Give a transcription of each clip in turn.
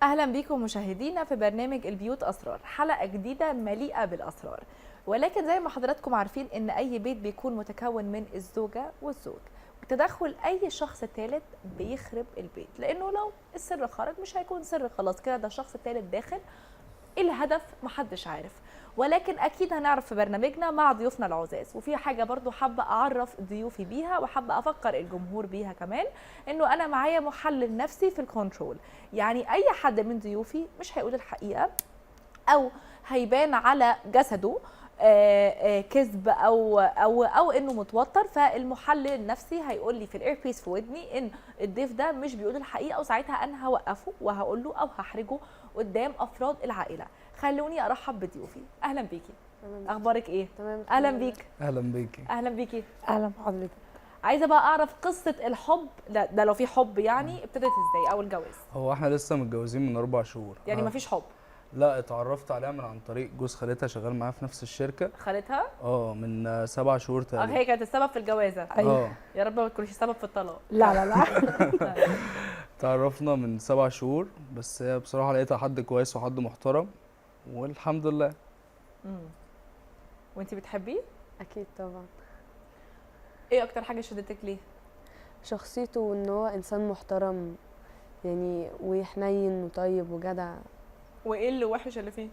اهلا بيكم مشاهدينا في برنامج البيوت اسرار، حلقة جديدة مليئة بالاسرار. ولكن زي ما حضراتكم عارفين ان اي بيت بيكون متكون من الزوجة والزوج، وتدخل اي شخص ثالث بيخرب البيت، لانه لو السر خرج مش هيكون سر خلاص كده، ده الشخص الثالث داخل. ايه الهدف؟ محدش عارف، ولكن اكيد هنعرف في برنامجنا مع ضيوفنا العزاز. وفي حاجة برضو حابة اعرف ضيوفي بيها وحابة افكر الجمهور بيها كمان، انه انا معايا محلل نفسي في الكنترول، يعني اي حد من ضيوفي مش هيقول الحقيقة او هيبان على جسده كذب او انه متوتر، فالمحلل النفسي هيقول لي في ال earpiece في ودني ان الضيف ده مش بيقول الحقيقة، وساعتها انا هوقفه وهقول له او هحرجه قدام افراد العائلة. خلوني ارحب بضيوفي. اهلا بيكي. تمام. اخبارك ايه؟ تمام. اهلا بيك. اهلا بيكي. اهلا بيكي. اهلا بحضرتك. عايزه بقى اعرف قصة الحب، لا ده لو في حب يعني، ابتدت ازاي او الجواز؟ هو احنا لسه متجوزين من 4 شهور. يعني مفيش حب؟ لا، اتعرفت عليها من عن طريق جوز خالتها، شغال معاها في نفس الشركة. خالتها؟ من 7 شهور تقريبا. هي كانت السبب في الجوازه. ايوه. يا رب ما تكونش سبب في الطلاق. لا لا لا. تعرفنا من 7 شهور، بس هي بصراحة لقيتها حد كويس وحد محترم والحمد لله. وانتي بتحبيه؟ اكيد طبعا. ايه اكتر حاجة شدتك ليه؟ شخصيته، وان هو انسان محترم يعني، وحنين وطيب وجدع. وايه اللي وحش اللي فيه؟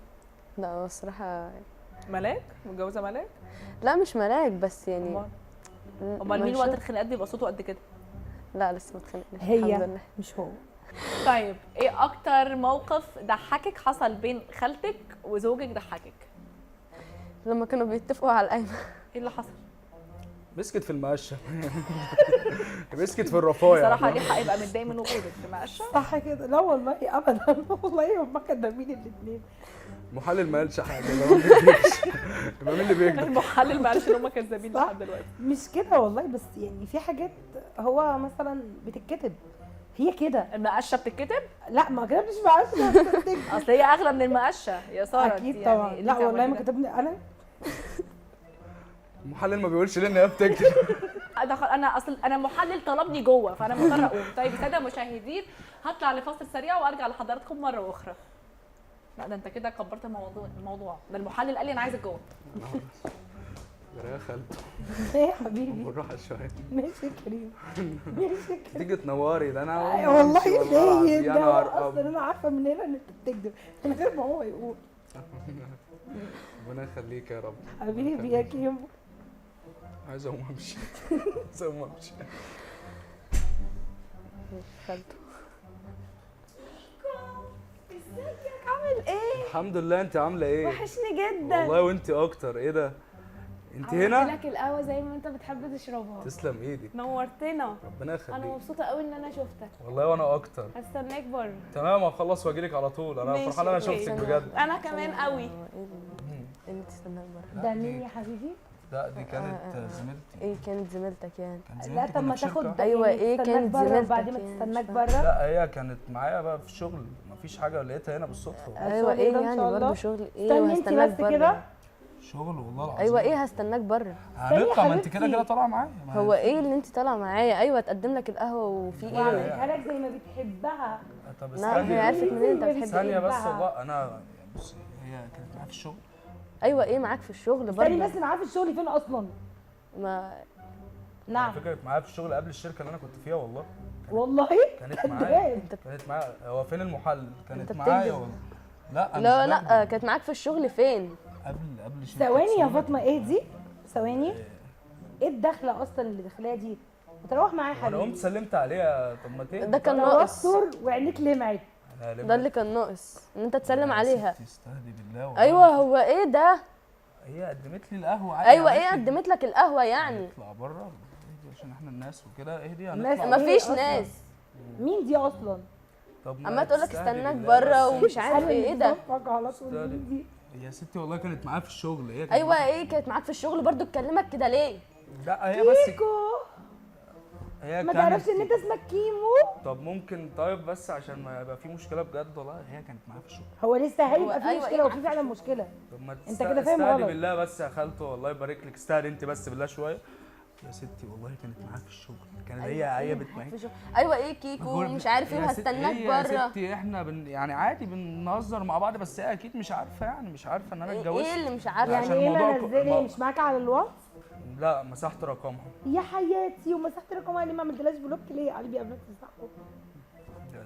لا هو الصراحة ملاك؟ متجوزة ملاك؟ لا مش ملاك، بس يعني امال مين وقت الخناقات بيبقى صوته قد كده؟ لا لسه ما اتخانقناش هي الحمد لله. مش هو. طيب ايه اكتر موقف ضحكك حصل بين خالتك وزوجك ضحكك؟ لما كانوا بيتفقوا على القايمة. ايه اللي حصل؟ مسكت في المقشه. مسكت في الرفايع. بصراحة ليه حق يبقى متضايق من وجودك في المقشه؟ صح كده. لا والله ابدا، والله هم كدابين الاثنين. المحلل ما قالش حاجة، ده ما بيكذبش. يبقى مين اللي بيكذب؟ المحلل ما قالش ان هم كذابين لحد دلوقتي. مش كده والله، بس يعني في حاجات هو مثلا بتتكتب هي كده. المقشه بتتكتب؟ لا ما كتبتش مقشه. اصل هي اغلى من المقشه يا ساره. اكيد طبعا. لا والله ما كتبني انا. المحلل ما بيقولش ليه ان هي بتكتب. انا اصل انا محلل طلبني جوه، فانا مضطرة اقوم. طيب ساده مشاهدين، هطلع لفاصل سريع وارجع لحضراتكم مرة اخرى. لا ده انت كده كبرت الموضوع ده. المحلل قال لي انا عايزك جوه. يا خالته. ايه يا حبيبي؟ بالراحة شوية. ماشي يا كريم، ماشي يا كريم. تيجي تنوري ده انا والله ليه ده اصلا انا عارفه من هنا ان انت بتكذب من غير ما هو يقول. ربنا يخليك يا رب حبيبي يا كيمو. عايز اقوم امشي. عايز اقوم امشي. خالته. ازيك عامل ايه؟ الحمد لله. انت عامله ايه؟ وحشني جدا والله. وانت اكتر. ايه ده؟ انت هنا؟ عملت لك القهوة زي ما انت بتحب تشربها. تسلم ايدك، نورتنا. ربنا يخليك. انا مبسوطة قوي ان انا شفتك والله. وانا اكتر. هستناك بره. تمام، هخلص واجي لك على طول. انا فرحانة انا شفتك بجد. انا كمان قوي. ايه اللي تستناك بره؟ ده مين يا حبيبي؟ لا دي كانت زميلتي. ايه كانت زميلتك يعني؟ لا طب ما تاخد. ايوه ايه كانت زميلتك؟ بعد ما تستناك بره. لا هي كانت معايا بقى في الشغل، مفيش حاجة، لقيتها هنا بالصدفة. ايوه ايه يعني برضه شغل ايه؟ وهستناك بره كده شغل والله العظيم. ايوه ايه هستناك بره؟ هنطلع، ما انت كده كده طالعه معايا. هو ايه اللي انت طالعه معايا؟ ايوه تقدم لك القهوة وفي ايه؟ وعملتها لك زي ما بتحبها. طب استني، هي عرفت منين انت بتحب ايه؟ ثانية بس والله. انا بصي هي كانت معايا في الشغل. ايوه ايه معاك في الشغل برضه؟ استني بس، معاك في الشغل فين اصلا؟ ما نعم. على فكرة كانت معايا في الشغل قبل الشركة اللي انا كنت فيها والله. والله كانت معايا. كانت معايا. هو فين المحل؟ كانت معايا والله. لا لا لا كانت معاك في الشغل فين؟ قبل شركة. ثواني يا فاطمة، ايه دي؟ ثواني، ايه الدخلة اصلا اللي داخلها دي؟ بتروح معايا يا حبيبي. انا قمت سلمت عليها. طب ما تهدي. ده كان ناقص. توتر وعينيك لمعت. ده اللي كان ناقص ان انت تسلم عليها. استهدي بالله والله. ايوه هو ايه ده؟ هي قدمت لي القهوة عادي. ايوه ايه قدمت لك القهوة يعني؟ اطلع بره عشان احنا الناس وكده. اهدي هنطلع. مفيش ناس. مين دي اصلا؟ طب عماله تقول لك استناك بره ومش عارف ايه. ده؟ يا ستي والله كانت معايا في الشغل. هي ايوه ايه كانت معاك في الشغل برضو؟ تكلمك كده ليه؟ لا هي بس هي ما تعرفش ان انت اسمك كيمو. طب ممكن طيب بس عشان ما يبقى في مشكلة بجد والله. هي كانت معايا في الشغل. هو لسه هيبقى في أيوة مشكلة؟ وفي فعلا مشكلة. طب ما انت كده فاهم غلط. استهدي بالله بس يا خالته، والله يبارك لك. استهدي انت بس بالله شوية. يا ستي والله كانت معايا في الشغل، كانت هي بتمهد. ايوه ايه كيكو مش عارف ايه وهستناك بره. يا ستي احنا يعني عادي بنهزر مع بعض، بس هي اكيد مش عارفه، يعني مش عارفه ان انا اتجوزت. ايه اللي مش عارفه؟ يعني ايه ما مش معاك على الواتس؟ لا مسحت رقمها. يا حياتي، ومسحت رقمها ليه؟ ما عملتلهاش block ليه يا قلبي قبل ما تمسحه؟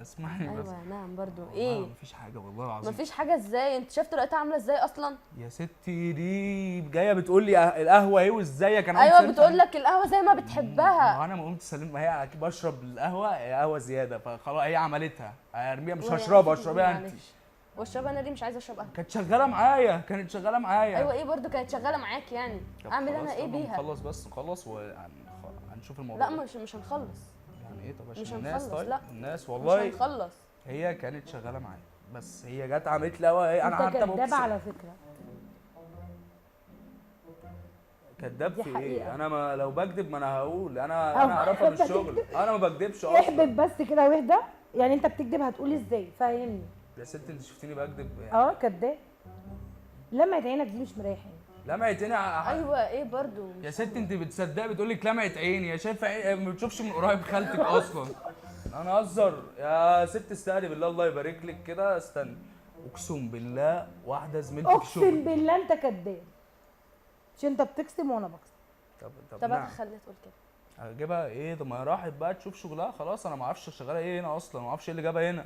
اسمعني بس. ايوه نعم برضو ايه؟ مفيش حاجة والله العظيم. مفيش حاجة ازاي؟ انت شفت لقيتها عامله ازاي اصلا؟ يا ستي دي جاية بتقول لي القهوة ايه وازيك. انا ايوه بتقول لك القهوة زي ما بتحبها. ما انا ما قمت سلمت، ما هي بشرب القهوة قهوة زيادة، فخلاص هي عملتها ارميها، مش هشربها، اشربيها انت. واشربها انا ليه؟ مش عايزه اشرب قهوة. كانت شغالة معايا، كانت شغالة معايا. ايوه ايه برضو كانت شغالة معاك يعني؟ اعمل انا ايه بيها؟ نخلص بس، نخلص وهنشوف الموضوع. لا مش هنخلص. يعني ايه؟ طب عشان الناس. طيب لا. الناس والله مش هنخلص. هي كانت شغالة معايا، بس هي جت عملت لي قهوة. انا انت كداب على فكرة. كداب في ايه؟ انا ما لو بكدب ما انا هقول، انا اعرفها من الشغل، انا ما بكدبش اصلا. احبب بس كده واهدى، يعني انت بتكدب هتقول ازاي؟ فاهمني يا ست؟ انت شفتيني بكدب يعني؟ اه كداب. لمعة عينك دي مش مريحاني. لمعة عيني. ايوه ايه برضو يا ست انت بتصدقي؟ بتقول لك لمعة عيني، يا شايفه عيني ما بتشوفش من قريب خالتك اصلا. انا اهزر يا ست؟ استهدي بالله، الله يبارك لك كده. استني، اقسم بالله واحدة زميلتي في الشغل. اقسم بالله انت كداب. مش انت بتقسم وانا بقسم. طب نعم. خليها تقول كده. اجيبها ايه؟ طب ما هي راحت بقى تشوف شغلها خلاص. انا ما اعرفش شغالة ايه هنا اصلا، ما اعرفش ايه اللي جابها هنا،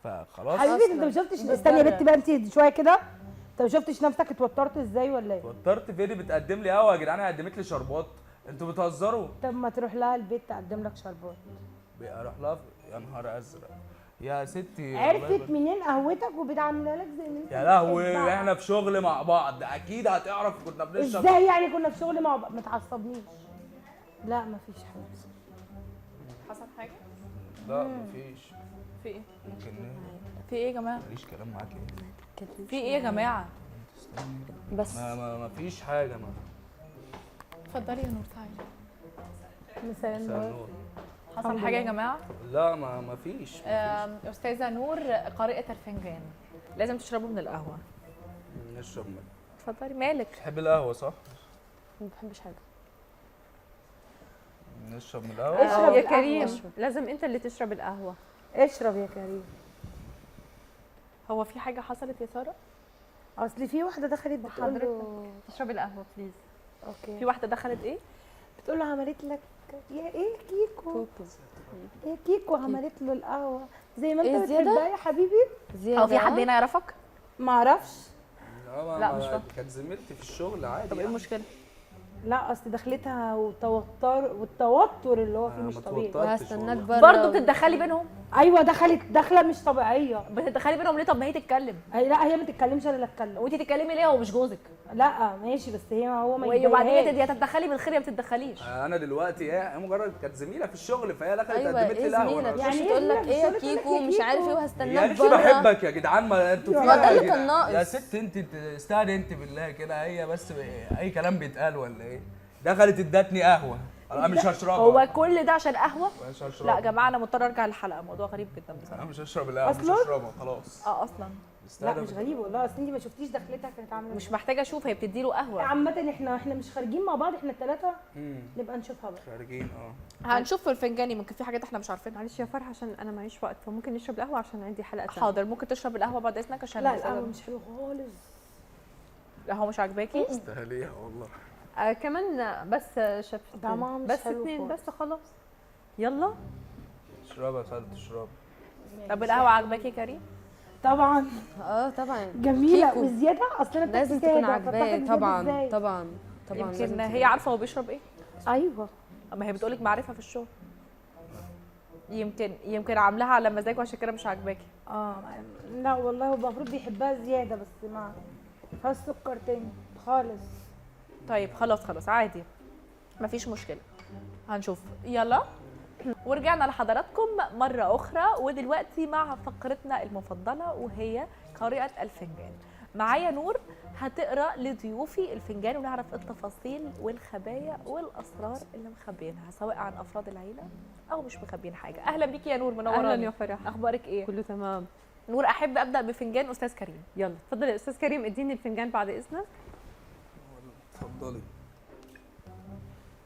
فخلاص. حبيبي انت ما شفتش؟ استني يا بنت بقى انت شوية كده. انت ما شفتش نفسك اتوترت ازاي ولا ايه؟ اتوترت فين؟ بتقدم لي قهوة يا جدعان، قدمت لي شربات، انتوا بتهزروا. طب ما تروح لها البيت تقدم لك شربات. اروح لها؟ يا نهار ازرق يا ستي. عرفت منين قهوتك وبتعملها لك زي ما انت؟ يا لهوي، احنا في شغل مع بعض، اكيد هتعرف كنا بنشرب ازاي يعني. كنا في شغل مع بعض؟ ما تعصبنيش. لا مفيش حاجة. حصل حاجة؟ لا مفيش. في ايه؟ ممكن في ايه يا جماعة؟ ماليش كلام معاك. ايه؟ في ايه يا جماعة؟ بس ما فيش حاجة. ما اتفضلي يا نور تعالي. مساء النور. حصل حاجة يا جماعة؟ لا ما فيش. استاذه نور، قارئة الفنجان لازم تشربوا من القهوة. نشرب منها. اتفضلي. مالك؟ بتحبي القهوة صح؟ ما بحبش حاجة. نشرب من القهوة. اشرب يا كريم، لازم انت اللي تشرب القهوة. اشرب يا كريم. هو في حاجة حصلت يا ساره؟ اصل في واحدة دخلت بتقول له تشربي القهوة please. okay. في واحدة دخلت ايه؟ بتقول له عملت لك يا ايه كيكو، ايه كيكو عملت له القهوة زي ما انت إيه بتحبها يا حبيبي. زيادة؟ هو في حد هنا يعرفك؟ ما اعرفش. لا مش فاكره، كانت زميلتي في الشغل عادي. طب ايه المشكلة؟ لا اصل دخلتها وتوتر، والتوتر اللي هو فيه مش طبيعي. وهستناك بره. برضه بتتدخلي بينهم؟ ايوه دخلت دخله مش طبيعية. بتتدخلي بينهم ليه؟ طب ما هي تتكلم. لا هي ما تتكلمش، انا اللي اتكلم. وانت تتكلمي ليه؟ هو مش جوزك. لا ماشي، بس هي هو ما وبعدين يا تتدخلي بالخير يا ما تتدخليش. انا دلوقتي ايه، مجرد كانت زميله في الشغل فهي دخلت أيوة قدمت لي القهوة. يعني تقول لك ايه يا كيكو مش عارف ايه وهستناك بره. بحبك يا جدعان، ما انتوا ما ده اللي كان ناقص يا ست. انت استهدي انت بالله كده، هي بس اي كلام بيتقال ولا ايه؟ دخلت ادتني قهوة، انا مش هشربها. هو كل ده عشان قهوة؟ مش هشربها. لا يا جماعة انا مضطرة ارجع للحلقة، موضوع غريب جدا بصراحة. انا مش هشرب القهوة، مش هشربها خلاص. اصلا لا مش غريب والله، اصل انت ما شفتيش دخلتها كانت عامله. مش محتاجه اشوف، هي بتدي له قهوة. عامة احنا مش خارجين مع بعض، احنا الثلاثة نبقى نشوفها بقى. خارجين هنشوف في الفنجان، ممكن في حاجات احنا مش عارفينها. معلش يا فرح عشان انا معيش وقت، فممكن نشرب القهوة عشان عندي حلقة ثانية. حاضر، ممكن تشرب القهوة بعد اذنك عشان لا القهوة مش حلوة خالص. القهوة مش عاجباكي؟ تستاهليها والله. كمان بس شفتين بس اثنين بس خلاص. يلا اشربها يا خالد، اشربها. طب القهوة عاجباكي يا كريم؟ طبعا. طبعا جميلة وزيادة. اصل انا لازم تكون عاجباه. طبعا طبعا طبعا. يمكن هي عارفه هو بيشرب ايه. ايوه اما هي بتقولك معرفة في الشغل. يمكن عاملاها على مزاجه عشان كده مش عاجباكي. لا والله هو المفروض بيحبها زيادة، بس ما فيهاش سكر تاني خالص. طيب خلاص عادي، مفيش مشكلة، هنشوف. يلا ورجعنا لحضراتكم مرة أخرى، ودلوقتي مع فقرتنا المفضلة وهي قارئة الفنجان. معايا نور هتقرأ لضيوفي الفنجان ونعرف التفاصيل والخبايا والأسرار اللي مخبيينها، سواء عن أفراد العيلة أو مش مخبيين حاجة. أهلا بيكي يا نور، منوراني. أهلا يا فرح، أخبارك إيه؟ كله تمام. نور، أحب أبدأ بفنجان أستاذ كريم. يلا اتفضل يا أستاذ كريم، اديني الفنجان بعد إذنك. اتفضلي.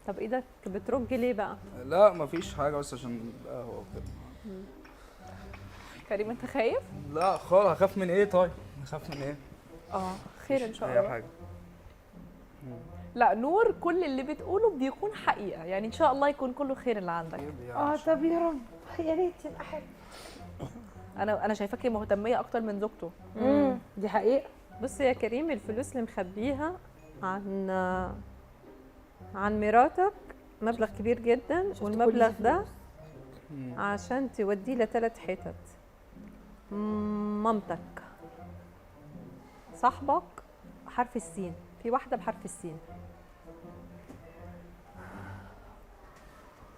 طب ايدك بترج ليه بقى؟ لا مفيش حاجة، بس عشان القهوة وكده. كريم انت خايف؟ لا خالص. هخاف من ايه طيب؟ هخاف من ايه؟ خير ان شاء اي الله. حاجة. لا نور، كل اللي بتقوله بيكون حقيقة، يعني ان شاء الله يكون كله خير اللي عندك. طب يا رب، يا ريت يبقى حلو. انا شايفاكي مهتميه اكتر من زوجته. دي حقيقة. بصي يا كريم، الفلوس اللي مخبيها عن مراتك مبلغ كبير جدا، والمبلغ ده عشان توديه لثلاث حتت: مامتك، صاحبك حرف السين، في واحدة بحرف السين،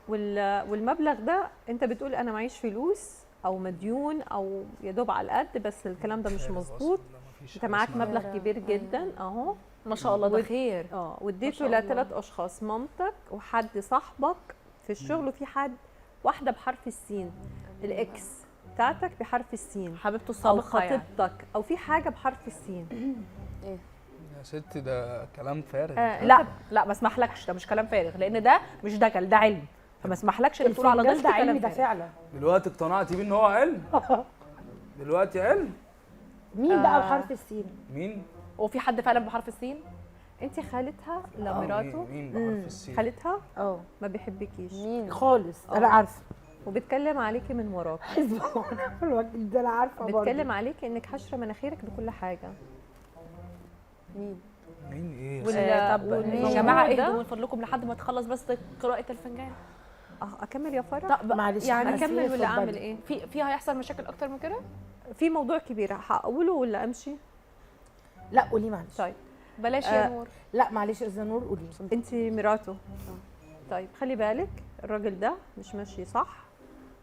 والمبلغ ده انت بتقول انا معيش فلوس او مديون او يا دوب على القد، بس الكلام ده مش مظبوط. انت معاك مبلغ كبير جدا اهو، ما شاء الله، ده خير. واديته لثلاث اشخاص: مامتك وحد صاحبك في الشغل، وفي حد واحدة بحرف السين، ال ex بتاعتك بحرف السين، حبيبته السابقة او خطيبتك يعني، او في حاجة بحرف السين. ايه يا ستي ده كلام فارغ. لا لا ما اسمحلكش، ده مش كلام فارغ، لان ده مش دجل، ده علم، فما اسمحلكش انك تقول على ضيفتي ده علم. كلام ده فارغ. فعلا دلوقتي اقتنعتي بيه ان هو علم؟ دلوقتي علم. مين بقى بحرف السين؟ مين؟ هو في حد فعلا بحرف السين؟ انت خالتها لمراته؟ مين بحرف السين؟ خالتها ما بيحبكيش مين خالص، انا عارفه، وبيتكلم عليكي من وراك. حزب الوكيل ده، انا عارفه برضه بيتكلم عليكي انك حشرة مناخيرك بكل حاجة. مين مين ايه؟ طب يا جماعة اهدوا من فضلكم لحد ما تخلص بس قراءة الفنجان. اكمل يا فرح؟ طب معلش يعني اكمل ولا اعمل ايه؟ في هيحصل مشاكل اكتر من كده؟ في موضوع كبير هقوله ولا امشي؟ لا قولي معلش. طيب بلاش يا نور. لا معلش يا نور قولي. انت مراته. طيب خلي بالك، الراجل ده مش ماشي صح،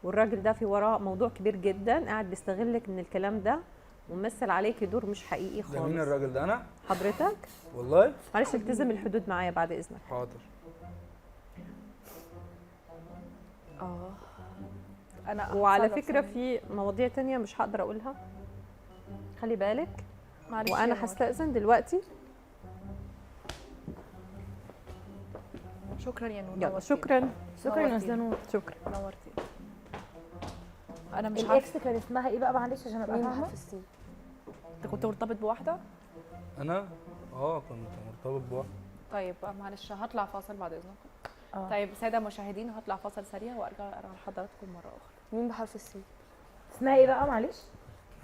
والراجل ده في وراه موضوع كبير جدا، قاعد بيستغلك من الكلام ده وممثل عليكي دور مش حقيقي خالص. ده مين الراجل ده؟ انا؟ حضرتك؟ والله؟ معلش التزم الحدود معايا بعد اذنك. حاضر. انا وعلى فكرة في مواضيع تانية مش هقدر اقولها، خلي بالك. معلش، وانا هستأذن دلوقتي. شكرا يا نور. يلا شكرا. شكرا يا استاذه نور. شكرا، نورتي. انا مش عارفه ال ex كان اسمها ايه بقى، معلش عشان ابقى فاهمه. انت كنت مرتبط بواحدة؟ انا كنت مرتبط بواحدة. طيب معلش هطلع فاصل بعد اذنكم. طيب ساده مشاهدين، هطلع فاصل سريع وارجع لحضراتكم مرة اخرى. مين بحرف السين؟ اسمها ايه بقى معلش؟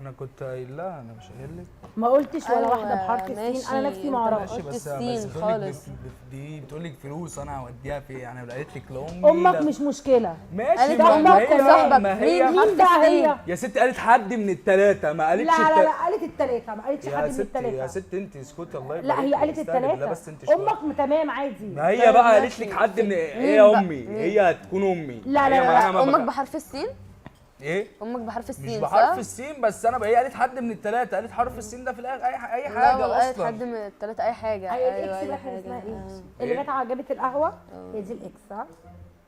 انا كنت قايل لها، انا مش قايل لك. ما قلتش ولا واحدة بحرف السين، انا نفسي ما اعرفش. ماشي بس خالص. دي بتقول لك فلوس، انا هوديها في يعني، لو قالت لك لامي. امك مش مشكلة. ماشي، ما هي صاحبك. مين بقى هي؟ يا ست قالت حد من الثلاثة، ما قالتش. لا لا لا قالت الثلاثة، ما قالتش حد من الثلاثة. يا ست انت اسكتي الله يبارك. لا هي قالت الثلاثة. بس انت امك تمام عادي. ما هي بقى قالت لك حد من ايه يا امي؟ هي هتكون امي. لا لا لا، امك بحرف السين؟ ايه؟ امك بحرف السين؟ مش بحرف السين، بس انا هي قالت حد من الثلاثة، قالت حرف السين ده في الاخر. اي حاجة اصلا. اصلا قالت حد من الثلاثة اي حاجة. ايوه ال ex بقى كان اسمها ايه؟ اللي جت جابت القهوة هي دي ال ex صح؟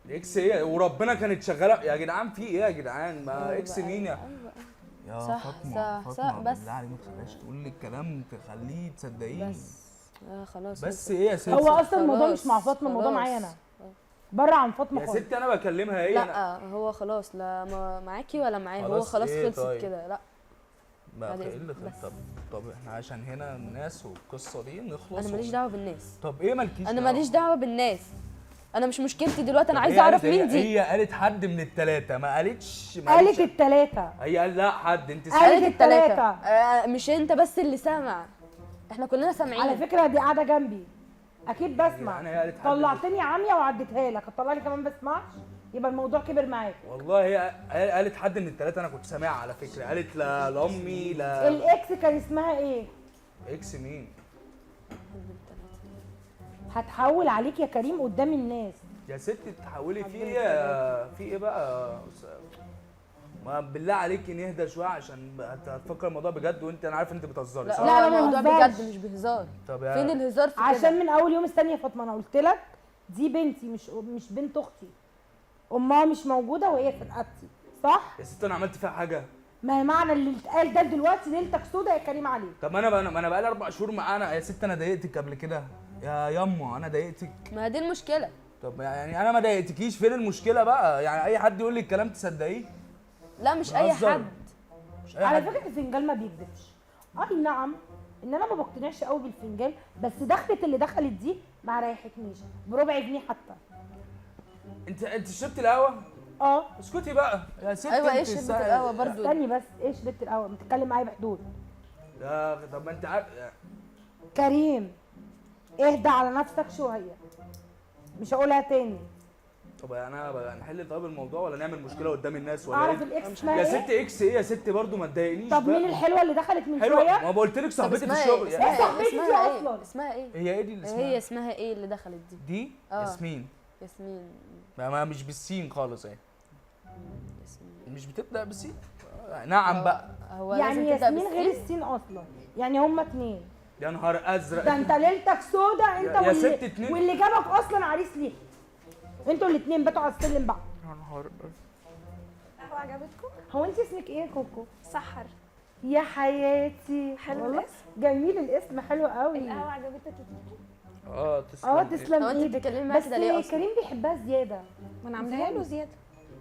ال ex ايه؟ وربنا كانت شغالة يا جدعان. في ايه يا جدعان؟ ما ex مين يا صح فاطمة؟ صح صح، بس بالله عليك ما تخليهاش تقول لك كلام تخليه تصدقيه. بس خلاص. بس ايه يا ستي؟ هو اصلا الموضوع مش مع فاطمة، الموضوع معايا انا، بره عن فاطمة يا خالص. ستي انا بكلمها هي. لا هو خلاص، لا معاكي ولا معايا، هو خلاص إيه؟ خلصت طيب. كده. لا بقى ايه اللي خلص؟ طب احنا عشان هنا الناس والقصه دي نخلص. انا ماليش دعوه بالناس. طب ايه مالكيش؟ انا ماليش دعوه بالناس، انا مش مشكلتي دلوقتي، انا عايزه اعرف مين دي. هي قالت حد من الثلاثة، ما قالتش. قالت الثلاثة. هي قالت لا حد. انت قالت الثلاثة. مش انت بس اللي سامع، احنا كلنا سامعين. على فكرة دي قاعدة جنبي اكيد بسمع. يعني طلعتني عمية وعديتها لك، هتطلع لي كمان بسمعش؟ يبقى الموضوع كبر معاك. والله هي قالت حد من الثلاثة، انا كنت سامعها على فكرة. قالت لا لامي لا. ال ex كان اسمها ايه؟ ex مين؟ هتحول عليك يا كريم قدام الناس. يا ستي تحولي في ايه؟ في ايه بقى؟ ما بالله عليكي نهدى شوية عشان هتفكر الموضوع بجد، وانت انا عارف انت بتهزري صح؟ لا لا الموضوع بجد مش بهزار. طب فين الهزار في كده؟ عشان من اول يوم. استني يا فاطمة، انا قلت لك دي بنتي مش بنت اختي، امها مش موجودة وهي في رقبتي صح؟ يا ست انا عملت فيها حاجة؟ ما معنى اللي اتقال ده دلوقتي ليلتك سودا يا كريم عليك. طب انا بقالي 4 شهور معانا يا ست. انا ضايقتك قبل كده يا يما؟ انا ضايقتك؟ ما دي المشكلة. طب يعني انا ما ضايقتكيش، فين المشكلة بقى؟ يعني اي حد يقول لي الكلام تصدقيه؟ لا مش اي بهزر. حد. مش اي على حد. فكرة الفنجان ما بيكذبش. اي نعم ان انا ما بقتنعش قوي بالفنجان، بس دخلت اللي دخلت دي ما ريحتنيش بربع جنيه حتى. انت شربتي القهوة؟ اه. اسكتي بقى يا ست. ايوه ايه انت شربت الساعة- القهوة برضو؟ استني بس، ايه شربت القهوة؟ بتتكلم معايا بحدود. لا طب ما انت عارف. كريم اهدى على نفسك شوية، مش هقولها تاني. طب انا بقى نحل طيب الموضوع ولا نعمل مشكلة قدام الناس ولا اعرف ايه؟ ال ex اسمها يا ايه؟ ست ex ايه يا ست برضو ما تضايقنيش. طب بقى. مين الحلوة اللي دخلت من حلوة؟ شوية؟ ما قلت لك طب صاحبتي في اسمها الشغل. ايه؟ ايه صاحبتي دي اسمها ايه؟ أصلاً؟ اسمها ايه؟ هي ايه دي اللي اسمها؟ هي اسمها ايه اللي دخلت دي؟ دي ياسمين. ياسمين. ما مش بالسين خالص اهي. ياسمين مش بتبدا بالسين؟ نعم بقى. هو يعني لازم تبدأ ياسمين غير بالسين؟ السين اصلا، يعني هما اتنين. يا نهار ازرق، ده انت ليلتك سودا انت يا ست اتنين. واللي جابك اصلا عريس ليه. انتوا الاتنين باتوا على السلم بقى. يا نهار ازرق. القهوة عجبتكم؟ هو انت اسمك ايه يا كوكو؟ سحر. يا حياتي حلو والله الاسم. جميل الاسم، حلو قوي. القهوة عجبتك يا كيكو؟ اه تسلم. اه تسلم هو انت ايدك. بتتكلمي معايا بس كده ليه اصلا؟ كريم بيحبها زيادة. ما انا عاملاها له زيادة.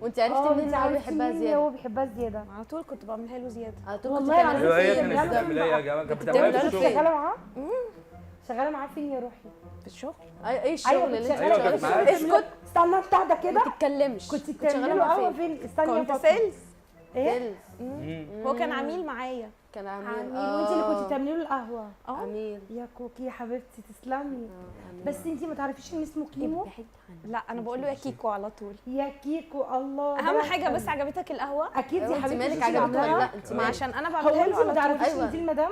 وانت عرفتي منين انت ان هو عرفتي بيحبها منين زيادة؟ هو بيحبها زيادة؟ على طول كنت بعملها له زيادة. على طول كنت والله بتعملي ايوه هي فين؟ كانت بتعمل ايه يا جماعة؟ كانت بتعمل ايه في بتعمل الشغل؟ فين؟ شغالة معاه؟ شغالة معاه فين يا روحي؟ في الشغل. ايوه ايه الشغل ايوه اللي كنت انت شغالة أيوة، كانت معاه. معايا. اسكت استنى انت اهدى كده. ما تتكلمش. كنت كنت شغالة بتعملي له معاه قهوة فين؟ فين؟ استني يا كنت فاطمة. sales. ايه؟ sales. هو كان عميل معايا. كان عميل. عميل، وانت اللي كنت بتعملي له القهوة. اه عميل. يا كوكي يا حبيبتي تسلمي. عميل. بس انت ما تعرفيش ان اسمه كيمو؟ لا انا بقول له يا كيكو على طول. يا كيكو الله. اهم حاجة بس عجبتك القهوة؟ اكيد يا انت حبيبتي. مالك انت عجبتك ولا عاملاها؟ لا؟ انت ما مالك؟ عشان انا هو بعملها انت له ما على طول. تعرفيش أيوة. ان دي المدام؟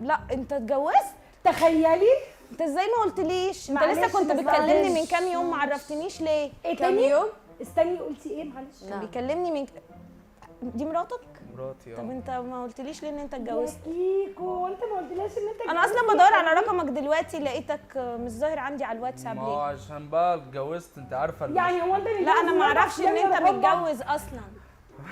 لا انت اتجوزت؟ تخيلي. انت ازاي ما قلتليش؟ انت معلش، لسه كنت بس بتكلمني معلش. من كام يوم، ما عرفتنيش ليه؟ ايه كام تاني؟ يوم؟ استني قلتي ايه معلش؟ نعم. بيكلمني من دي مراتك؟ مراتي. طب اه. انت ما قلتليش ليه ان انت يا اتجوزت؟ كيكو انت ما قلتليش ان انت انا اصلا اتجوزت. بدور على رقمك دلوقتي، لقيتك مش ظاهر عندي على الواتساب ما هو ليه؟ عشان بقى اتجوزت انت عارفه يعني هو انت لا انا ما اعرفش ان انت متجوز اصلا.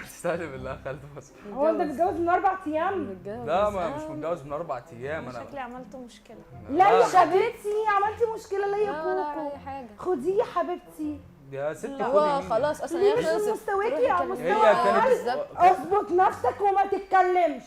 استهدي بالله خالد بس. هو انت متجوز من 4 ايام؟ متجوز. لا ما مش متجوز من 4 ايام انا. شكلي عملت مشكلة. لا يا حبيبتي عملتي مشكلة ليه يا لا ولا كوكو؟ اي حاجة. خديه يا حبيبتي. يا ست خدي هو مين؟ خلاص اصلا ليه هي مش من خلصت. مستواكي يا روحي مستوى كلمي. هي كانت بالظبط. اظبط نفسك وما تتكلمش.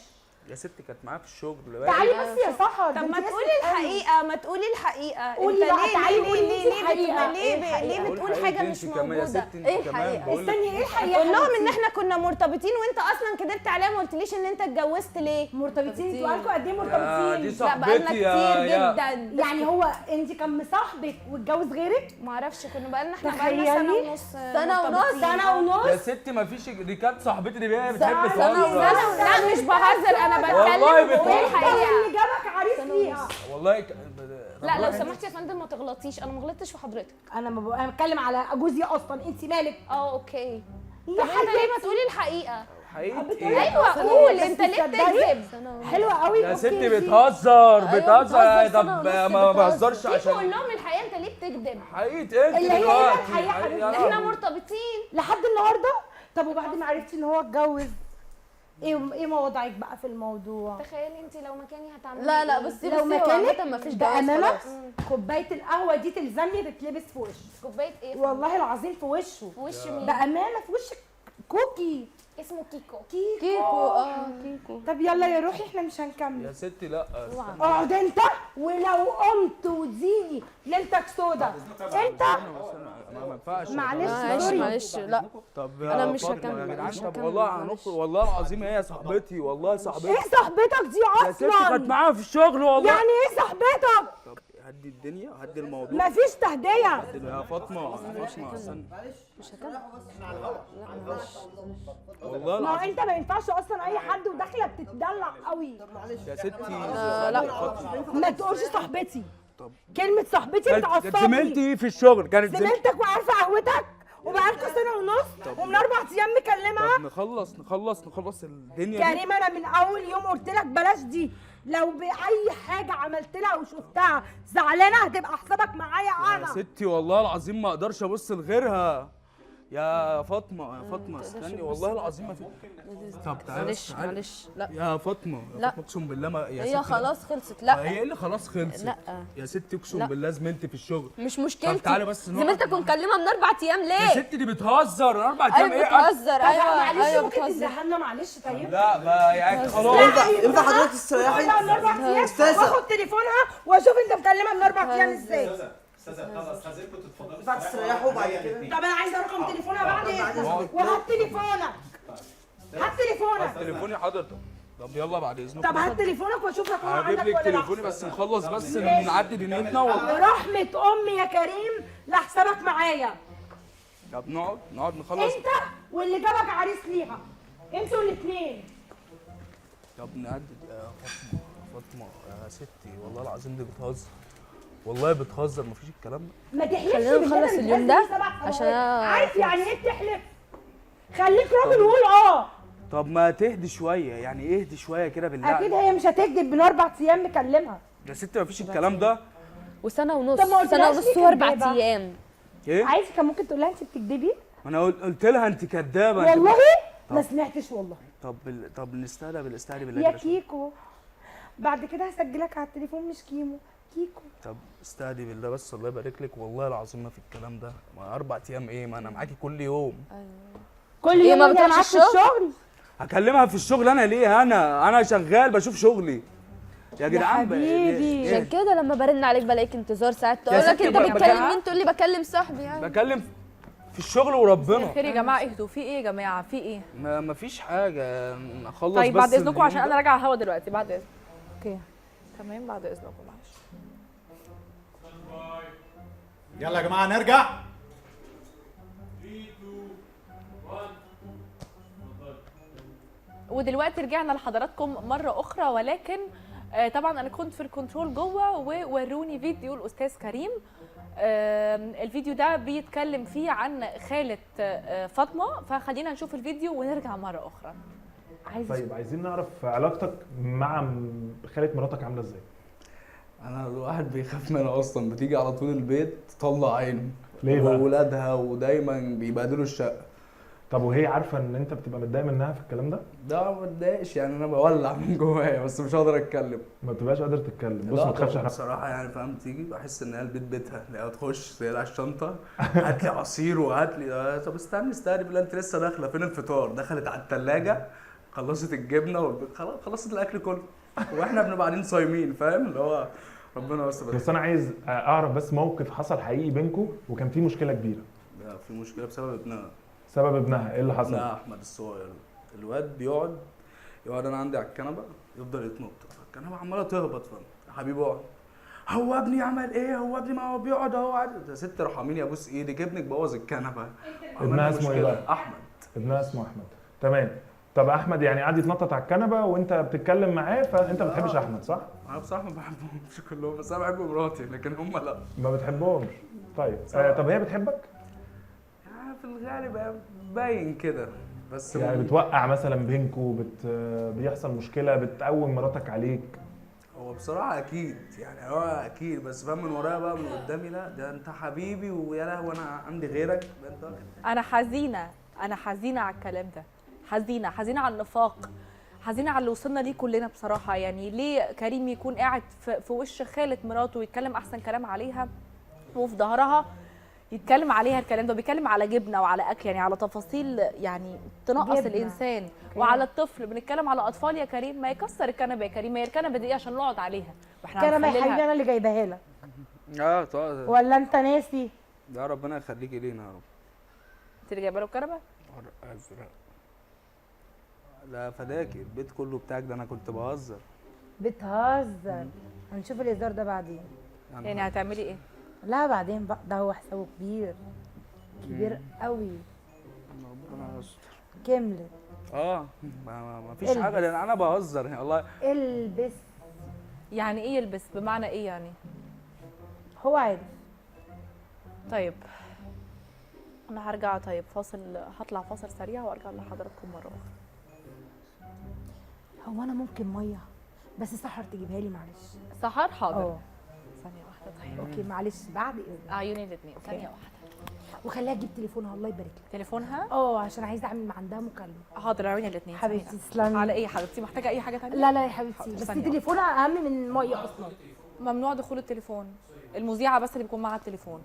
يا ست كانت معايا في الشغل. تعالي بس يا سحر. طب ما تقولي الحقيقة، ما تقولي الحقيقة. قولي انت بقى، ليه تعالي ليه قولي ليه انت ليه الحقيقة. ليه ليه أقول بتقول حقيقة حاجة انت مش كمان يا موجودة؟ ست انت ايه كمان الحقيقة؟ بقول لك. استني ايه الحقيقة؟ قول لهم ان احنا كنا مرتبطين وانت اصلا كدبت عليا ما قلتليش ان انت اتجوزت ليه؟ مرتبطين؟ انتوا بقالكوا قد ايه يا دي مرتبطين؟ لا بقالنا صاحبتي يا كتير يا جدا. يعني هو انت كان مصاحبك واتجوز غيرك؟ ما اعرفش، كنا بقالنا احنا بقالنا سنة تخيلي. ونص. سنة ونص. مرتبطين. سنة ونص. يا ست ما فيش، دي كانت صاحبتي دي بقى بتحب سنة تهزر. سنة. لا مش بهزر، انا بتكلم والله وبقول بتهزر. الحقيقة. اللي جابك عريس ليها. والله لا لو سمحت يا فندم ما تغلطيش، انا ما غلطتش في حضرتك. انا ما انا بتكلم على جوزي اصلا، انت مالك؟ اه okay. يا طب انت ليه حبيبتي. ما تقولي الحقيقة؟ حقيقة بتقولي ايه؟ ايوه قول، بس انت ليه تصدقي؟ بتكذب؟ حلوة قوي. يا okay ستي دي. بتهزر أيوة، بتهزر. بتهزر طب سنة ونص ما بتهزر. بهزرش كيف قول عشان لهم الحقيقة، انت ليه بتكذب؟ حقيقة انت اللي هي ايه دلوقتي. الحقيقة يا حبيبتي؟ احنا مرتبطين لحد النهارده. طب وبعد ما عرفتي ان هو اتجوز ايه مواضعك بقى في الموضوع؟ تخيلي انت لو مكاني هتعملي لا لا ايه؟ بصي لو بصي هو مكانك عامة ما فيش جواز بأمانة خلاص. كوباية القهوة دي تلزمني تتلبس في وشه. كوباية ايه؟ والله العظيم في وشه. في وش مين؟ بأمانة في وشك كوكي. اسمه كيكو. كيكو. كيكو اه كيكو. طب يلا يا روحي احنا مش هنكمل. يا ستي لا استنى. اقعد انت، ولو قمت وديني ليلتك سودا انت. ما ينفعش. معلش معلش sorry. معلش لا طب أنا مش فاطمة يا هكمل، جدعان، مش طب هكمل، والله معلش. هنخرج والله العظيم هي صاحبتي، والله صاحبتي. ايه صاحبتك دي يا ستي كانت اصلا؟ معايا في الشغل والله. يعني ايه صاحبتك؟ طب هدي الدنيا، هدي الموضوع. مفيش تهديه. يا فاطمة يا فاطمة استنى. مش هكمل. لا معلش. والله ما هو العظيم انت ما ينفعش اصلا اي حد وداخله بتتدلع قوي. يا ستي. لا. فاطمة. ما تقولش صاحبتي. كلمة صاحبتي كانت بتعصبني. زميلتي في الشغل، كانت زميلتك وعارفه قهوتك وبقالكوا سنة ونص ومن 4 ايام مكلمها. طب نخلص نخلص نخلص الدنيا دي. كريم انا من اول يوم قلت لك بلاش دي، لو باي حاجة عملت لها وشفتها زعلانة هتبقى حسابك معايا يا انا. ستي والله العظيم ما اقدرش ابص لغيرها. يا فاطمة يا فاطمة استني والله العظيم ما في. طب تعالي، معلش تعالي. معلش. لا يا فاطمة يا لا. فاطمة اقسم بالله ما يا هي ستي خلاص خلصت. لا لا هي اللي خلاص خلصت. لا يا ستي اقسم لا. بالله زميلتي في الشغل. مش طب مشكلتي. تعالي بس نقعد. زميلتك ومكلمها من 4 ايام يا ليه؟ ستي دي بتهزر 4 ايام ايوه ايه؟ بتهزر. طب ايوه معلش ايوه ممكن بتهزر. تزهقنا معلش؟ طيب لا ما يعني خلاص. ينفع حضرتك تستريحي؟ من 4 ايام أستاذة. واخد تليفونها واشوف انت مكلمها من 4 ايام ازاي. استاذه طب استاذنكم تتفضلوا. ينفع تستريحوا بعد كده؟ طب انا عايزه رقم تليفونها بعد اذنك، وهات تليفونك، هات تليفونك. تليفوني حضرتك. طب يلا بعد اذنكم. طب هات تليفونك واشوف رقمها هجيب عندك لك ولا لا. تليفوني بس نخلص بس نعدي دنيتنا والله. برحمة امي يا كريم لحسابك معايا. طب نقعد نخلص. انت واللي جابك عريس ليها، انتوا الاثنين. طب نعدي يا فاطمة. يا فاطمة يا ستي والله العظيم دي بتهزر، والله بتهزر، مفيش الكلام ده. ما تحلفش خلينا بالله، نخلص أنا اليوم متجوزة ده 7 سنوات. عشان أنا عارف يعني ايه بتحلف؟ خليك راجل وقول اه. طب ما تهدي شوية يعني، اهدي شوية كده بالله. اكيد هي مش هتكذب، من 4 ايام مكلمها. يا ستي مفيش الكلام ده. وسنة ونص، طب ما سنة قلتلهاش ونص ليه واربع كدابة؟ ايام. ايه؟ عايز كان ممكن تقول لها انت بتكذبي؟ ما انا قلت لها انت كدابه انت. والله ما سمعتش والله. طب طب نستهدى بالاستهدى بالله يا كده شوية. كيكو بعد كده هسجلك على التليفون مش كيمو، كيكو. طب استهدي بالله بس الله يبارك لك، والله العظيم ما في الكلام ده. ما 4 ايام ايه؟ ما انا معاكي كل يوم. كل إيه، يوم ما أنا بتروحش معاك في الشغل؟ الشغل؟ هكلمها في الشغل انا ليه؟ انا شغال بشوف شغلي يا جدعان. حبيبي. عشان كده لما برن عليك بلاقيك انتظار ساعات، تقول لك ستي انت بتكلم مين؟ تقول لي بكلم صاحبي. يعني بكلم في الشغل وربنا. خير يا جماعة، اهدوا. في ايه يا جماعة؟ في ايه؟ ما فيش حاجة، نخلص طيب بس بعد اذنكم اليوم عشان ده. انا راجعه هوا دلوقتي، بعد اذنكم. okay تمام، بعد اذنكم معلش. يلا يا جماعة نرجع. ودلوقتي رجعنا لحضراتكم مرة اخرى، ولكن طبعا انا كنت في الكنترول جوه ووروني فيديو الاستاذ كريم. الفيديو ده بيتكلم فيه عن خاله فاطمة، فخلينا نشوف الفيديو ونرجع مرة اخرى. طيب عايزين نعرف علاقتك مع خالة مراتك عامله ازاي؟ انا الواحد بيخاف منها اصلا، بتيجي على طول البيت تطلع عينه. ليه بقى؟ وولادها، ودايما بيبهدلوا الشقة. طب وهي عارفه ان انت بتبقى متضايق منها في الكلام ده؟ ده ما بتضايقش يعني، انا بولع من جوايا بس مش هقدر اتكلم. ما بتبقاش قادر تتكلم. بص لا ما تخافش طبعاً احنا بصراحة يعني فاهم، تيجي بحس ان هي البيت بيتها، لا تخش تقلع الشنطة هات لي عصير وهات لي. طب استني بالله، انت لسه داخله، فين الفطار؟ دخلت على الثلاجة خلصت الجبنة خلاص خلصت الاكل كله، واحنا بنبقى قاعدين صايمين فاهم، اللي هو ربنا بس. بس انا عايز اعرف بس موقف حصل حقيقي بينكم وكان فيه مشكلة كبيرة. لا في مشكلة بسبب ابنها. سبب ابنها ايه اللي حصل؟ لا احمد الصغير، الواد بيقعد انا عندي على الكنبة يفضل يتنطط، الكنبة عماله تهبط، فاهم يا حبيبي اقعد. هو ابني عمل ايه؟ هو ابني ما هو بيقعد اهو قاعد. يا ست ارحميني ابوس ايدك، ابنك بوظ الكنبة. ابنها اسمه ايه بقى؟ احمد. ابنها اسمه احمد، تمام. طب احمد يعني قاعد يتنطط على الكنبة وانت بتتكلم معاه، فانت ما بتحبش احمد صح؟ انا بصراحة ما بحبهمش كلهم، بس انا بحب مراتي لكن هم لا. ما بتحبهمش. طيب طب هي بتحبك؟ يعني في الغالب باين كده بس. يعني بتوقع مثلا بينكوا، بيحصل مشكلة، بتقوم مراتك عليك؟ هو بصراحة اكيد يعني، هو اكيد بس فاهم من ورايا بقى، من قدامي لا ده انت حبيبي ويا لهوي انا عندي غيرك. ده انت. انا حزينة، انا حزينة على الكلام ده، حزينة، حزينة على النفاق، حزينة على اللي وصلنا ليه كلنا بصراحة. يعني ليه كريم يكون قاعد في وش خاله مراته ويتكلم احسن كلام عليها، وفي ظهرها يتكلم عليها الكلام ده، بيتكلم على جبنه وعلى اكل، يعني على تفاصيل يعني تنقص جبنة. الانسان. وعلى الطفل، بنتكلم على اطفال يا كريم. ما يكسر الكنبة يا كريم، ما هي الكنبة دي عشان نقعد عليها واحنا كنبة يا هنخللها. حبيبي انا اللي جايباها لك. طبعا. ولا انت ناسي؟ يا ربنا يخليكي لينا يا رب. انت اللي جايبه له الكنبة؟ ازرق. لا فداكي البيت كله بتاعك ده، انا كنت بهزر. بتهزر. هنشوف الهزار ده بعدين. يعني هتعملي ايه؟ لا بعدين بقى، ده هو حسابه كبير كبير قوي. ربنا يستر. كملت. ما فيش حاجة لان انا بهزر يعني والله. البس. يعني ايه يلبس؟ بمعنى ايه يعني؟ هو عارف. طيب انا هرجع. طيب فاصل، هطلع فاصل سريع وارجع لحضراتكم مرة اخرى. هو انا ممكن مية بس سحر تجيبها لي معلش؟ سحر حاضر. ثانية واحدة. طيب okay معلش بعد اذنك. عيوني الاثنين. ثانية واحدة. وخليها تجيب تليفونها، الله يبارك لك. تليفونها؟ اه عشان عايزه اعمل عندها مكالمة. حاضر، عيوني الاثنين. حبيبتي تسلمي. على ايه يا حبيبتي؟ محتاجه اي حاجة ثانية؟ لا لا يا حبيبتي، بس ثانية. تليفونها اهم من المية اصلا. ممنوع دخول التليفون، المذيعه بس اللي بيكون معاها التليفون،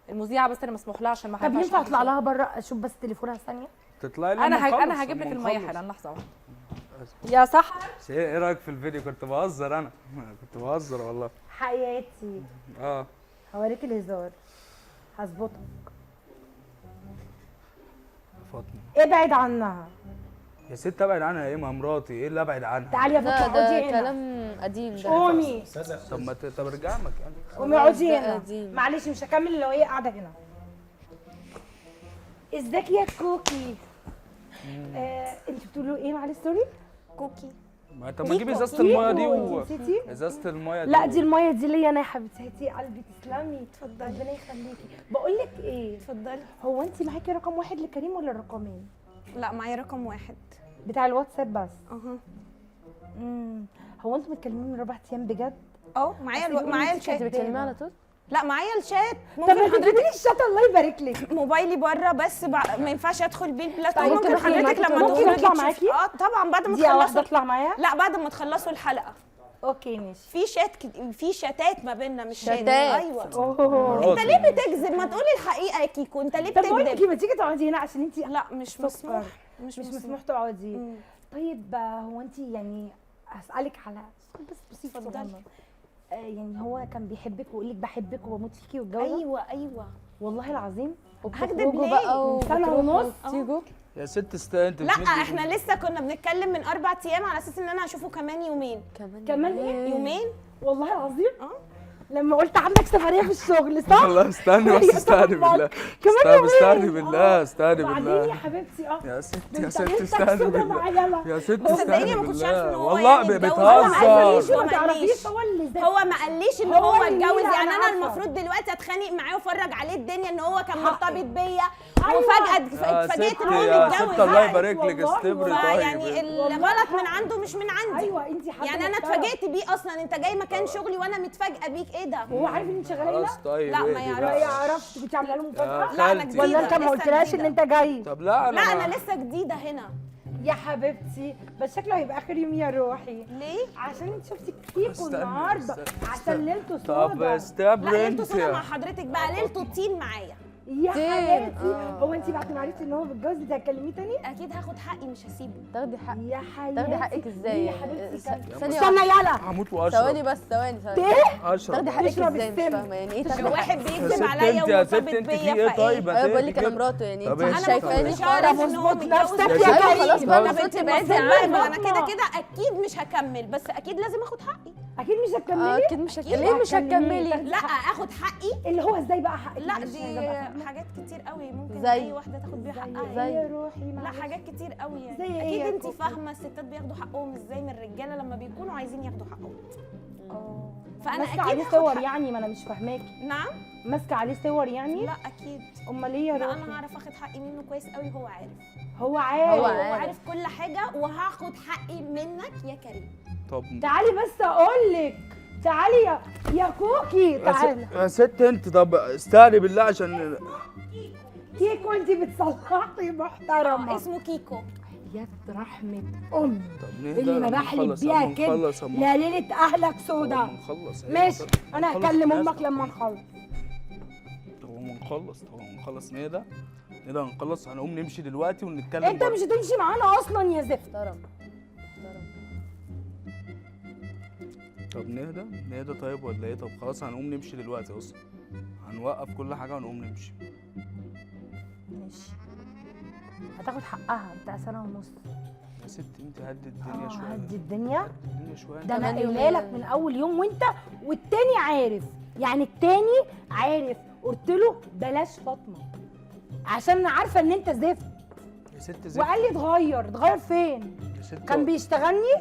المذيعه بس اللي مسموح لها عشان ما طب ينفع اطلع لها بره اشوف بس تليفونها ثانية؟ تطلعي لما انا نخلص، انا هجيب لك لما المية نخلص. حالا، لحظة واحدة يا صح. ايه رايك في الفيديو؟ كنت بهزر، انا كنت بهزر والله. حياتي هوريك الهزار، هظبطك. فاطمة ابعد عنها يا ست، ابعد عنها ايه؟ ما مراتي، ايه اللي ابعد عنها؟ تعالي يا فاطمة ده اقعدي هنا. كلام قديم ده. قومي. طب ما طب ارجع مكانك. قومي اقعدي ده هنا. قديم. معلش مش هكمل لو هي قاعدة هنا. ازيك يا كوكي؟ انت بتقولوا ايه معلش sorry؟ كوكي. ما طب ما تجيب ازازة المية دي كيكو، انت نسيتي؟ ازازة المية دي. لا دي المية دي ليا انا يا حبيبتي. هاتي قلبي، تسلمي. اتفضلي. ربنا يخليكي. بقول لك ايه؟ اتفضلي. هو انت معاكي رقم واحد لكريم ولا الرقمين؟ لا معايا رقم واحد بتاع الواتساب بس. اها. هو انتوا متكلمين من 4 ايام بجد؟ اه معايا معايا الشات. انت بتكلميه على طول؟ لا معايا الشات. طب ما ممكن تجيبي حضرتك لي الشات الله يبارك لك. موبايلي بره بس ما ينفعش ادخل بيه البلاتو. طيب ممكن ممكن حضرتك لما ممكن تخرجي اطلع تشوفي. معاكي؟ اه طبعا بعد ما دي واحدة تخلصوا. اطلع معايا؟ لا بعد ما تخلصوا الحلقة. okay ماشي. في شات في شتات ما بيننا، مش شات. شتات. ايوه. اوه انت ليه بتكذب؟ ما تقولي الحقيقة يا كيكو، انت ليه طب بقول لك بتكذب؟ ما تيجي تقعدي هنا عشان انت لا مش مسموح. مش مسموح تقعدي. طيب هو انت يعني هسألك على سؤال بس بسيط. اتفضلي. يعني هو كان بيحبك ويقول لك بحبك وبموت فيكي والجو ده؟ ايوه ايوه. والله العظيم. هكدب ليه؟ بقى سنة ونص. وتيجوا يا ست انت لا احنا لسه كنا بنتكلم من 4 ايام على اساس ان انا هشوفه كمان يومين. كمان ايه؟ يومين والله العظيم. لما قلت عندك سفرية في الشغل صح؟ والله استني بس، استني بالله. كمان يومين. استني بالله، استني بالله. بعدين يا حبيبتي يا ست، ده يا انت ست عيلتك استني سودا بالله. معايا. يا ست صدقيني استني ما كنتش عارفه ان بالله. هو والله يعني اتجوز. بتهزر. هو ما تعرفيش هو اللي هو ما قاليش ان هو اتجوز. يعني انا عارفة. المفروض دلوقتي اتخانق معاه وافرج عليه الدنيا ان هو كان مرتبط بيا، وفجاة اتفاجئت ان هو يا متجوز. ست الله يبارك لك، استبري. طيب يعني الغلط من عنده مش من عندي. ايوه انت حد يعني انا اتفاجئت بيه اصلا. انت جاي مكان شغلي وانا متفاجئه بيك، ايه ده؟ هو عارف ان انت شغالة هنا؟ خلاص طيب لا ما يعرفش. لا يعرفش. كنت عامله له مفاجاة؟ لا انا جديدة. ولا انت ما قلتلهاش ان انت جاي؟ طب لا انا لا انا لسه جديدة هنا يا حبيبتي. بس شكله هيبقى اخر يوم يا روحي. ليه؟ عشان انت شفتي كيكو النهارده، عشان ليلته سودا. طب استبري. لا ليلته سودا مع حضرتك بقى، ليلته طين معايا يا حياتي. هو انت بعد ما عرفتي ان هو متجوز انت هتكلميه تاني؟ اكيد هاخد حقي مش هسيبه. تاخدي حقك يا حياتي. تاخدي حقك ازاي يا حبيبتي؟ استنى يلا هموت واشرب. ثواني بس، ثواني ثواني. اشرب. تاخدي حقك ازاي؟ مش فاهمه يعني ايه تاخدي واحد بيكذب عليا ومرتبط بيا؟ فايه؟ طيب ايوه بقول لك انا مراته، يعني انت مش شايفاني خالص ان هو متجوز. نفسك يا خلاص بقى المفروض تبعدي عنه. انا كده كده اكيد مش هكمل، بس اكيد لازم اخد حقي. اكيد مش هتكملي. اكيد مش هتكملي. ليه مش هتكملي؟ لا اخد حقي اللي هو ازاي بقى حقك؟ لا دي حاجات كتير قوي ممكن اي واحدة تاخد بيها حقها. زي يا روحي. لا حاجات كتير قوي يعني. اكيد انت فاهمه الستات بياخدوا حقهم ازاي من الرجالة لما بيكونوا عايزين ياخدوا حقهم. فانا اكيد ماسكه عليه صور يعني؟ ما انا مش فاهماكي. نعم ماسكه عليه صور يعني؟ لا اكيد. امال ايه يا روحي؟ لا انا هعرف اخد حقي منه كويس قوي. هو عارف، هو عارف، هو عارف كل حاجة، وهاخد حقي منك يا كريم. طب تعالي بس اقول لك، تعالي يا كوكي، تعالي يا ست انت. طب استهدي بالله عشان كيكو انت بتصلحي محترمه. اسمه كيكو. يا رحمه امي اللي ما بحلف بيها كده لا ليلة اهلك سودا. ماشي انا هكلم امك لما نخلص. طب ما نخلص، نهدى نهدى، هنخلص، هنقوم نمشي دلوقتي ونتكلم. انت مش هتمشي معانا اصلا يا زفت. محترم. طب نهدى نهدى طيب ولا ايه؟ طب خلاص هنقوم نمشي دلوقتي اصلا، هنوقف كل حاجة ونقوم نمشي. ماشي هتاخد حقها بتاع 1.5 سنة. يا ست انت هدي الدنيا شوية. هدي الدنيا، الدنيا شوية. ده انا قايله لك من اول يوم، وانت والتاني عارف، يعني التاني عارف. قلت له بلاش فاطمة عشان انا عارفه ان انت زفت. يا ست زفت. وقال لي اتغير. اتغير فين؟ يا ست كان بيشتغلني.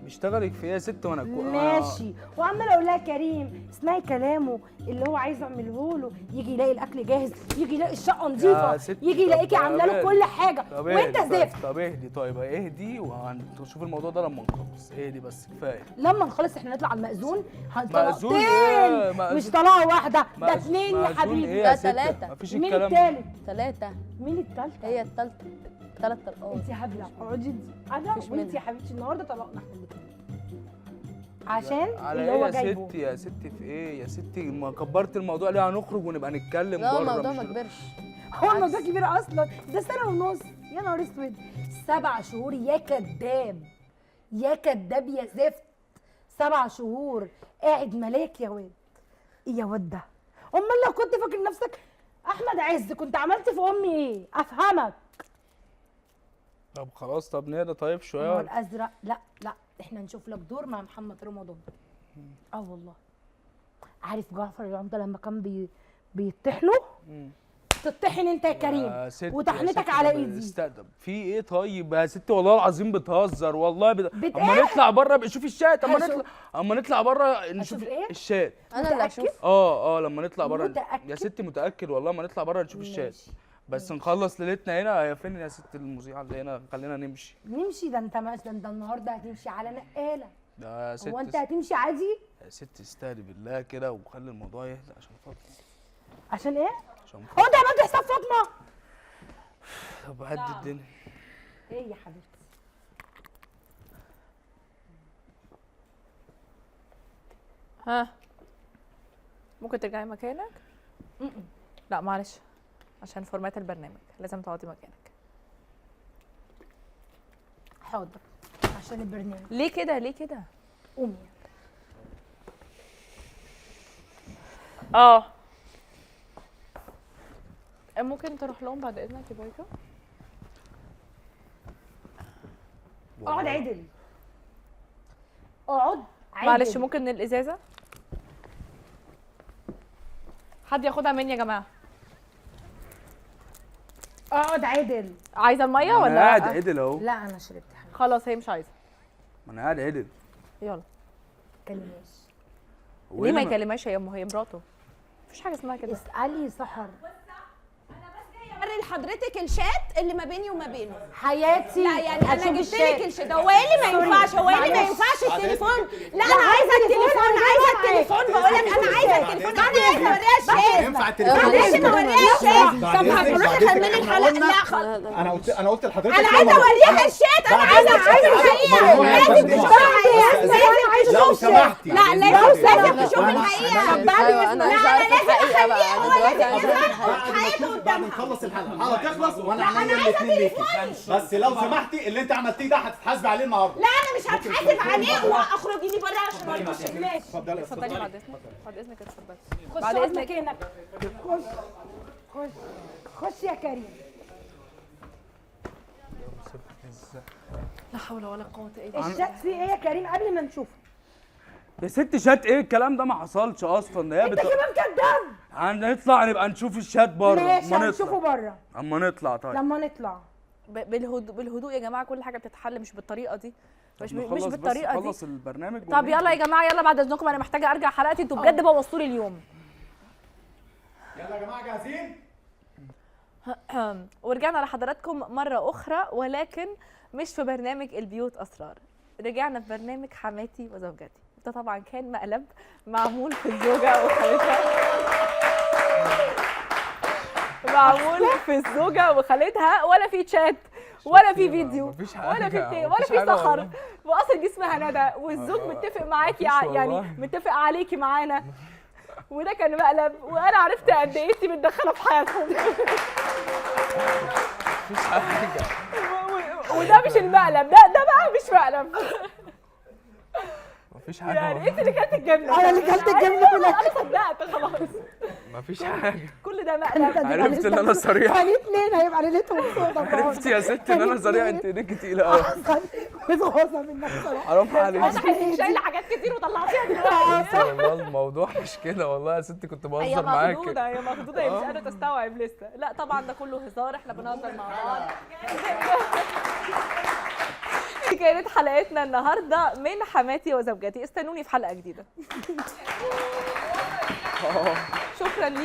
بيشتغلك في ايه يا ست وانا ماشي، وعماله اقول لها كريم اسمعي كلامه اللي هو عايز اعمله له، يجي يلاقي الاكل جاهز، يجي يلاقي الشقة نظيفة، يجي يلاقيكي عامله له كل حاجة، وانت زفت. طب اهدي، طيب اهدي وهنشوف الموضوع ده لما نخلص. اهدي بس كفاية. لما نخلص احنا نطلع على المأذون. طلقتين مش طلقه واحدة، ده 2 يا حبيبي، ده 3. مفيش مين الكلام ده. التالت؟ 3. مين التالتة؟ هي التالتة، 3 طلقات. انت هبلة، اقعدي انت انا وانت يا حبيبتي النهارده طلقنا احنا الاثنين عشان على اللي ايه هو يا جايبه. ستي؟ يا ستي في ايه يا ستي؟ ما كبرت الموضوع ليه؟ هنخرج ونبقى نتكلم لا بره. الموضوع ما كبرش، هو الموضوع كبير اصلا، ده 1.5 سنة. يا نهار اسود، 7 شهور يا كداب، يا كداب يا زفت. 7 شهور قاعد ملاك يا واد. ايه يا واد ده؟ امال لو كنت فاكر نفسك احمد عز كنت عملت في امي ايه؟ افهمك. طب خلاص، طب نهدى طيب شوية. هو الازرق. لا لا، احنا نشوف لك دور مع محمد رمضان. والله عارف جعفر العمدة لما كان بيطحنه؟ تطحن انت يا كريم وطحنتك على ايدي. استقدم في ايه طيب يا ستي؟ والله العظيم بتهزر والله اما نطلع بره بقى شوفي الشات. اما نطلع، اما نطلع بره نشوف إيه؟ الشات. انا اللي اشوف. لما نطلع بره يا ستي. متاكد والله، ما نطلع بره نشوف الشات. بس نخلص ليلتنا هنا. يا فين يا ست المذيعه اللي هنا؟ خلينا نمشي. نمشي؟ ده انت ده انت النهارده هتمشي على نقاله. ده يا ست، هو انت هتمشي عادي؟ يا ست استهدي بالله كده وخلي الموضوع يهدى عشان فاطمة. عشان ايه؟ عشان هو انت عملت حساب فاطمة؟ طب هدي الدنيا. ايه يا حبيبتي؟ ها ممكن ترجعي مكانك؟ لا معلش، عشان format البرنامج لازم تقعدي مكانك. حاضر، عشان البرنامج. ليه كده؟ ليه كده؟ قومي. ممكن تروح لهم بعد اذنك يا بايكا؟ اقعد عدل، اقعد عدل. معلش ممكن الازازه؟ حد ياخدها مني يا جماعة. اقعد عدل. عايزه المية ولا؟ انا قاعد عدل اهو. لا انا شربت حاجة خلاص، هي مش عايزه. ما انا قاعد عدل. يلا. كلماش. ليه ما يكلمهاش؟ يا امه هي مراته، مفيش حاجة اسمها كده. اسالي سحر. انا بس جاية اوري لحضرتك الشات اللي ما بيني وما بينه. حياتي. لا يعني انا جبت لك الشات. هو ايه اللي ما ينفعش؟ هو ايه اللي ما ينفعش؟ التليفون. لا انا عايزه التليفون، عايزه التليفون. بقول لك انا عايزه التليفون، انا عايزه اوريها الشات. ينفع التليفون؟ معلش انا اوريها الشات. طب هتروحي خمني الحلقة. لا خلاص، انا قلت لحضرتك انا عايزه اوريها الشات. انا عايزه الحقيقة، لازم تشوف الحقيقة، لازم لو سمحتي. لا لازم تشوف الحقيقة. بعد انا لا انا لازم اخليها، هو لازم يظهر حياته بعد قدامها. نخلص الحلقة تخلص وانا عينيا الاثنين ليكي. بس لو سمحتي اللي انت عملتيه ده هتتحاسبي عليه النهارده. لا انا مش هتحاسب عليه، واخرجي لي بره عشان ما ارضاش. ماشي اتفضلي اتفضلي. بعد اذنك، بعد اذنك اتفضلي. خش بعد اقعد اذنك. مكانك. خش خش خش يا كريم. لا حول ولا قوة الا بالله. الشات فيه ايه يا كريم قبل ما نشوفه؟ يا ست شات ايه الكلام ده؟ ما حصلش اصلا. ده هي انت كمان كداب. هنطلع نبقى نشوف الشات بره. ماشي هنشوفه بره اما نطلع. طيب لما نطلع بالهدوء يا جماعة، كل حاجة بتتحل مش بالطريقة دي، مش بالطريقة دي. نخلص البرنامج. طب يلا يا جماعة، يلا بعد اذنكم انا محتاجه ارجع حلقتي، انتوا بجد بوظتوا لي اليوم. يلا يا جماعة جاهزين؟ ورجعنا لحضراتكم مرة اخرى، ولكن مش في برنامج البيوت اسرار، رجعنا في برنامج حماتي وزوجتي. ده طبعا كان مقلب معمول في الزوجة وخالتها، معمول في الزوجة وخالتها، ولا في تشات ولا في فيديو ولا في ولا في سحر، واصلا دي اسمها ندى، والزوج متفق معاكي يعني متفق عليكي معانا، وده كان مقلب، وانا عرفت قد ايه انت متدخله في حياتهم. مفيش حاجة، وده مش المقلب، ده بقى مش مقلب. مفيش حاجة يعني انت اللي كلت الجبنة، انا اللي كلت الجبنة كلها، انا صدقت خلاص. مفيش حاجة، كل ده مقلب. عرفت ان انا صريح. كان اتنين هيبقى ليلتهم سودا. عرفت يا ست ان انا صريح، انت ايديك تقيلة قوي. متغاظه منك صراحة، حرام عليك. واضح انك شايله حاجات كتير وطلعتيها دلوقتي. والله الموضوع مش كده والله يا ست، كنت بهزر معاكي. هي مخضوضه، هي مخضوضه، هي مش قادرة تستوعب لسه. لا طبعا ده كله هزار، احنا بنهزر مع بعض. دي كانت حلقتنا النهارده من حماتي وزوجتي، استنوني في حلقة جديدة. شكرا ليكم.